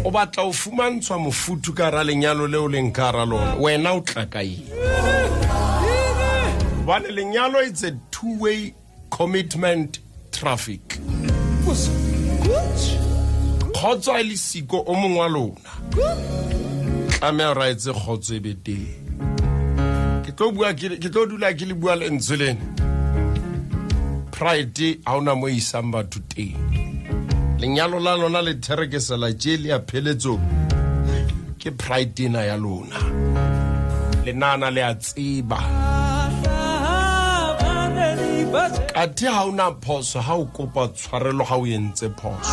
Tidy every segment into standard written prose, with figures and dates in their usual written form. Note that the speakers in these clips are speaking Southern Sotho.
O batla ho fumantshwa mofuthu ka hara lenyalo leo leng ka hara lona, wena o tla ka eng? Hobane lenyalo, it's a two way commitment traffic. Kgotso a le siko, o mongwe wa lona tlameha gore a etse kgotso e be teng. Ke tlo bua, ke tlo dula ke le bua lentswe lena, pride ha ona mo isang batho teng. Lenyalo la lona le therekesela tje le ya pheletsong ke pride ena ya lona. Le nana le a tseba kathe ha ona phoso ha o kopa tshwarelo ha o entse phoso.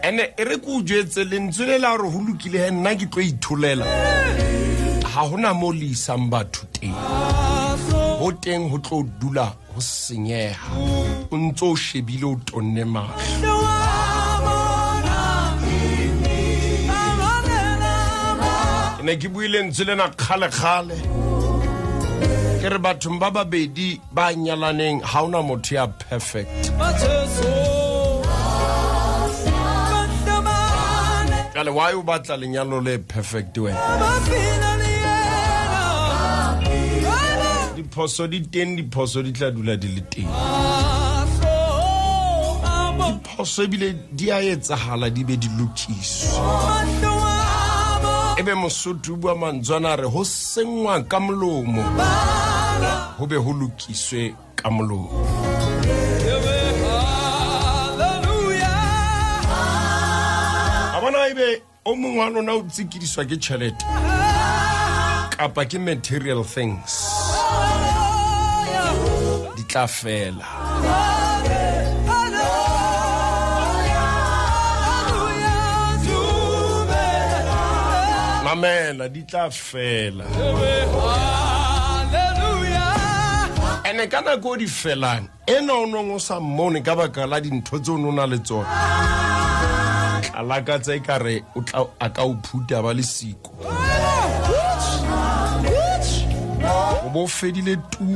Ene e re ke o jwetse lentswe le la gore ho lokile he, nna ke tlo itholela, ha hona mo le isang batho teng. Ho teng ho tlo dula ho senyeha o ntse o shebile, o tonne mahlo. Ke ne ke buile lentswe lena kgale-kgale, ke re bathong ba babedi ba nyalaneng ha ona motho ya perfect. Jale why o batla lenyalo le perfect wena? Diphoso di teng, diphoso di tla dula di le teng. Diphoso ebile di a etsahala, di be di lokiswe. Ebe Mosotho o bua mantswana a re ho senngwa ka molomo, ho be ho lokiswe ka molomo. A bona ebe o mongwe wa lona o tsikidiswa ke tšhelete kapa ke material things, di tla fela. Mamela, di tla fela. Ene ka nako o di felang ena o nong o sa mmone ka baka la dintho tse o ne o na le tsona, tla lakatsa e ka re o tla a ka o phuta ba le siko, o bo fedile tu.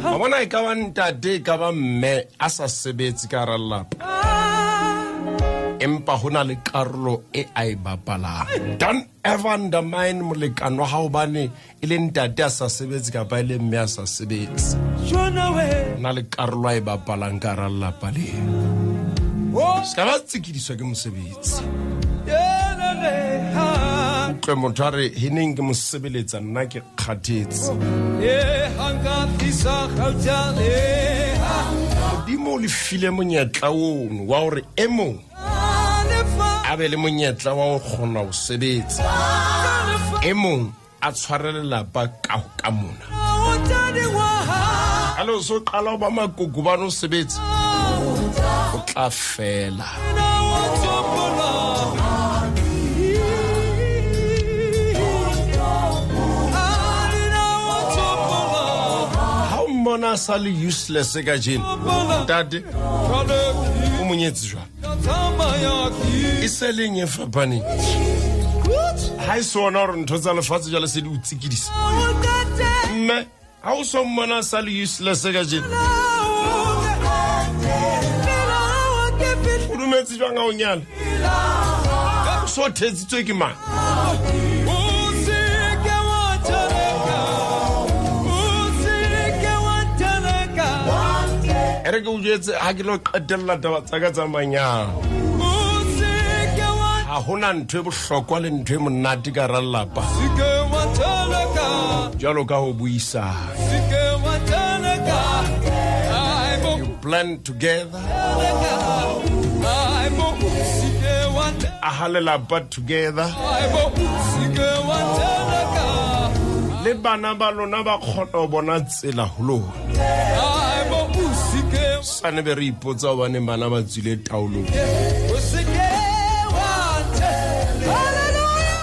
A bona e ka ba ntate, e ka ba mme a sa sebetse ka hara lelapa, empa ho na le karolo e a e bapalang. Don't ever undermine molekane wa hao bane e le ntate a sa sebetse kapa e le mme a sa sebetse. Na le karolo a e bapalang ka hara lelapa leo. Se ka ba tsekidiswa ke mosebetsi. Utlwe motho a re heneng ke mo sebeletsa, nna ke kgathetse. Modimo o le file monyetla ono wa gore e mong a be le monyetla wa go kgona go sebetsa, e mong a tshware lelapa ka mona. Ale o se o qala ho ba makoko bane o sebetsa, o tla fela. Ha o mmona a sa le useless ka jeno, ntate o monyetse jwang? E se leng e fapaneng ha e se ona gore ntho tsa lefatshe jale se di o tsikidisa. Mme ha o so mmona a sa le useless ka jeno, o dumetse jwang ha o nyala? O so thetsitswe ke mang? E re ke o jwetse, ha ke lo qetella taba tsa ka tsa manyalo, ha hona ntho e bohlokwa le ntho e monate ka hara lelapa jwalo ka ho buisana. You plan together, aha lelapa together, le bana ba lona ba kgona ho bona tsela ho lona. Sane be re ipotsa hobaneng bana ba tswile taolong.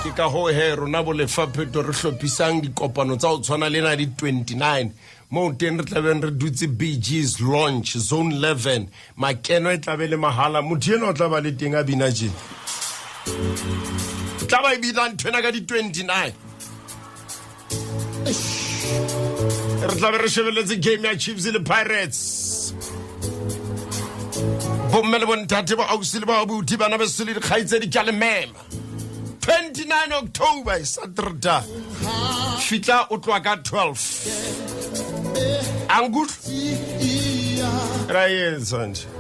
Ke ka hoo he rona bo Lefapheto re hlophisang dikopano tsa ho tshwana le na di 29, moo teng re tlabeng re dutse BG's Launch Zone 11. Makeno e tlabe le mahala. Motho ena o tla ba le teng a bina tjena. Tla ba e bitla nthwena ka di-29. Re tlabe re shebeletse game ya Chiefs le Pirates. Bomme le bontate, bo ausi le ba abuti, bana beso le dikgaitsedi, ke a le mema. 29 October, Saturday, fitla o tloa ka 12. Ankutlwa ra etsa nje.